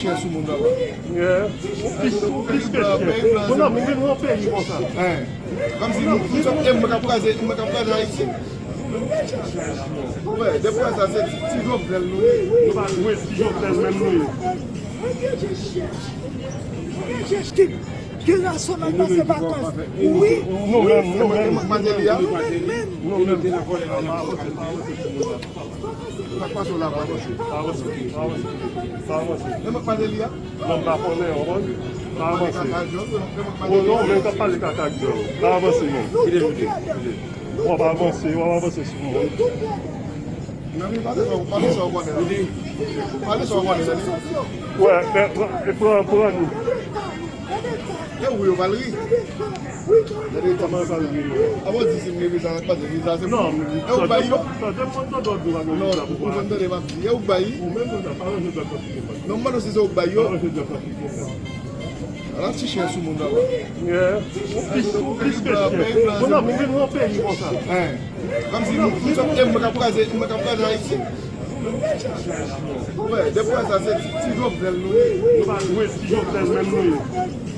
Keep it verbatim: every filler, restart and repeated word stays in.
Chè sou moun nan. Yeah. Ou plis, ou plis ke chè. Moun nan, moun vin nan peyi konsa. Hein. Kòmsi nou, nou sòt, e mwen k ap kraze, mwen k ap kraze Ayiti. Wè, depi sa, se ti, ti Jovenel nou ye. Nou pa dwe ti Jovenel menm nou ye. Ki, ki rason nan pase vakans? Wi. Nou menm, nou menm. Nou menm, menm. Nou menm. Sa k pase w la, pa avanse. Pa avanse, pa avanse, pa avanse. E mwen k pale li a? Non, m pa konnen, w konprann? Pa avanse. Kaka dyòl, e mwen k pale li a? O non, men w t ap pale kaka dyòl. Pa avanse, non. Kite, kite, kite. W ap avanse, w ap avanse sou mwen. Nan mi pale sa, pale sa w konnen. Pale sa w konnen, tande. Wè, men pran, e pran, pran nou. E ou yo pral ri. Gade kòman yo pral ri. Avan w di si m gen viza, sa k pase viza, se pou. Non, e ou bay yo? Tande m, tande w di w pa gen viza pou pral. Non, ou konn tande m ap di. E ou bay? Ou menm, ou pa nan viza kontinye. Non, m mande w si se ou bay yo. Pa nan viza kontinye. Ala ti chè sou moun nan. Yeah. Ou plis, ou plis ke chè. Moun nan, moun vin nan peyi konsa. Hein. Kòmsi nou, nou sòt, e mwen k ap kraze, mwen k ap kraze Ayiti. Wè, depi sa, se ti, ti Jovenel nou ye. Nou pa dwe ti Jovenel menm nou ye.